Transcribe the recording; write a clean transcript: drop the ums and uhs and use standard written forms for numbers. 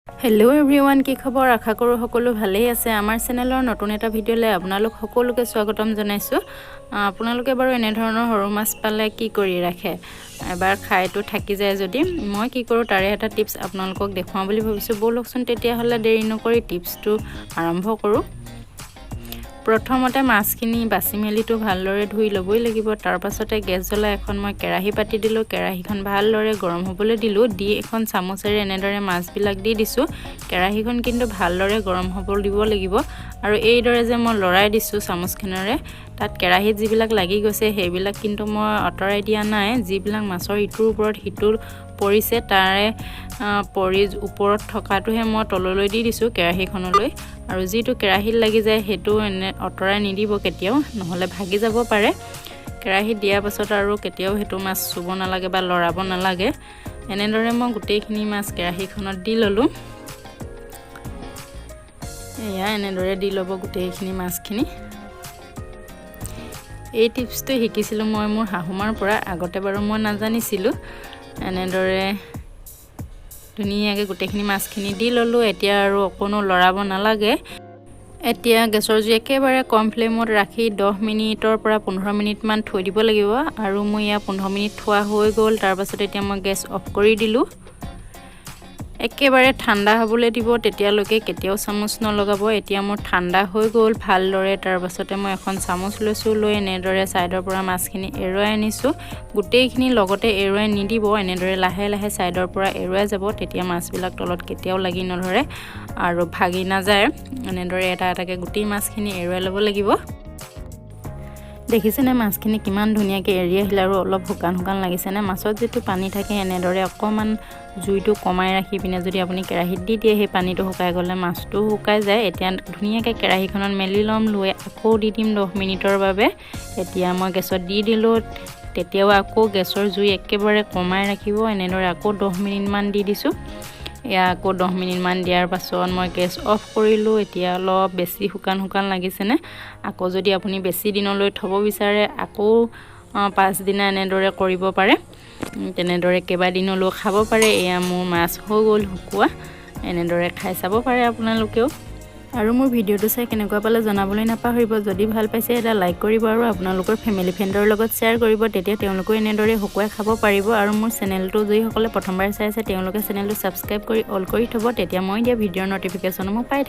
Hello' everyone, কি খবৰ? আশা কৰোঁ সকলো ভালেই আছে। আমাৰ চেনেলৰ নতুন এটা ভিডিঅ'লৈ আপোনালোক সকলোকে স্বাগতম জনাইছোঁ। আপোনালোকে বাৰু এনেধৰণৰ সৰু মাছ পালে কি কৰি ৰাখে? এবাৰ খাইতো থাকি যায় যদি, মই কি কৰোঁ তাৰে এটা টিপছ আপোনালোকক দেখুৱাওঁ বুলি ভাবিছোঁ। ব'লকচোন তেতিয়াহ'লে, দেৰি নকৰি টিপছটো আৰম্ভ কৰোঁ। প্ৰথমতে মাছখিনি বাছি মেলিতো ভালদৰে ধুই ল'বই লাগিব। তাৰ পাছতে গেছ জ্বলাই এখন মই কেৰাহী পাতি দিলোঁ। কেৰাহীখন ভালদৰে গৰম হ'বলৈ দিলোঁ। দি এখন চামুচেৰে এনেদৰে মাছবিলাক দি দিছোঁ। কেৰাহীখন কিন্তু ভালদৰে গৰম হ'ব দিব লাগিব। আৰু এইদৰে যে মই লৰাই দিছোঁ চামুচখনেৰে, তাত কেৰাহীত যিবিলাক লাগি গৈছে সেইবিলাক কিন্তু মই আঁতৰাই দিয়া নাই। যিবিলাক মাছৰ ইটোৰ ওপৰত সিটো পৰিছে, তাৰে পৰি ওপৰত থকাটোহে মই তললৈ দি দিছোঁ কেৰাহীখনলৈ। আৰু যিটো কেৰাহীত লাগি যায় সেইটো এনে আঁতৰাই নিদিব কেতিয়াও, নহ'লে ভাগি যাব পাৰে। কেৰাহীত দিয়াৰ পাছত আৰু কেতিয়াও সেইটো মাছ চুব নালাগে বা লৰাব নালাগে। এনেদৰে মই গোটেইখিনি মাছ কেৰাহীখনত দি ল'লোঁ। এয়া এনেদৰে দি ল'ব গোটেইখিনি মাছখিনি। এই টিপছটো শিকিছিলোঁ মই মোৰ শাহুমাৰ পৰা। আগতে বাৰু মই নাজানিছিলোঁ। এনেদৰে ধুনীয়াকৈ গোটেইখিনি মাছখিনি দি ল'লোঁ। এতিয়া আৰু অকণো লৰাব নালাগে। এতিয়া গেছৰ জুই একেবাৰে কম ফ্লেমত ৰাখি 10 মিনিটৰ পৰা 15 মিনিটমান থৈ দিব লাগিব। আৰু মোৰ ইয়াৰ 15 মিনিট থোৱা হৈ গ'ল। তাৰপাছত এতিয়া মই গেছ অফ কৰি দিলোঁ। একেবাৰে ঠাণ্ডা হ'বলৈ দিব, তেতিয়ালৈকে কেতিয়াও চামুচ নলগাব। এতিয়া মোৰ ঠাণ্ডা হৈ গ'ল ভালদৰে। তাৰপাছতে মই এখন চামুচ লৈছোঁ। লৈ এনেদৰে ছাইডৰ পৰা মাছখিনি এৰুৱাই আনিছোঁ। গোটেইখিনি লগতে এৰুৱাই নিদিব। এনেদৰে লাহে লাহে ছাইডৰ পৰা এৰুৱাই যাব, তেতিয়া মাছবিলাক তলত কেতিয়াও লাগি নধৰে আৰু ভাগি নাযায়। এনেদৰে এটা এটাকৈ গোটেই মাছখিনি এৰুৱাই ল'ব লাগিব। দেখিছেনে, মাছখিনি কিমান ধুনীয়াকৈ এৰি আহিলে আৰু অলপ শুকান শুকান লাগিছেনে? মাছত যিটো পানী থাকে, এনেদৰে অকণমান জুইটো কমাই ৰাখি পিনে যদি আপুনি কেৰাহীত দি দিয়ে, সেই পানীটো শুকাই গ'লে মাছটোও শুকাই যায়। এতিয়া ধুনীয়াকৈ কেৰাহীখনত মেলি ল'ম। লৈ আকৌ দি দিম 10 মিনিটৰ বাবে। এতিয়া মই গেছত দি দিলোঁ। তেতিয়াও আকৌ গেছৰ জুই একেবাৰে কমাই ৰাখিব। এনেদৰে আকৌ 10 মিনিটমান দি দিছোঁ। এয়া আকৌ 10 মিনিটমান দিয়াৰ পাছত মই গেছ অফ কৰিলোঁ। এতিয়া অলপ বেছি শুকান শুকান লাগিছেনে? আকৌ যদি আপুনি বেছি দিনলৈ থ'ব বিচাৰে, আকৌ পাছদিনা এনেদৰে কৰিব পাৰে। তেনেদৰে কেইবাদিনলৈও খাব পাৰে। এয়া মোৰ মাছ হৈ গ'ল শুকোৱা। এনেদৰে খাই চাব পাৰে আপোনালোকেও। আৰু মোৰ ভিডিঅ'টো চাই কেনেকুৱা পালে জনাবলৈ নাপাহৰিব। যদি ভাল পাইছে এটা লাইক কৰিব আৰু আপোনালোকৰ ফেমিলি ফ্ৰেণ্ডৰ লগত শ্বেয়াৰ কৰিব, তেতিয়া তেওঁলোকেও এনেদৰে শুকুৱাই খাব পাৰিব। আৰু মোৰ চেনেলটো যিসকলে প্ৰথমবাৰ চাই আছে, তেওঁলোকে চেনেলটো ছাবস্ক্ৰাইব কৰি অল কৰি থ'ব, তেতিয়া মই দিয়া ভিডিঅ'ৰ ন'টিফিকেশ্যনসমূহ পাই।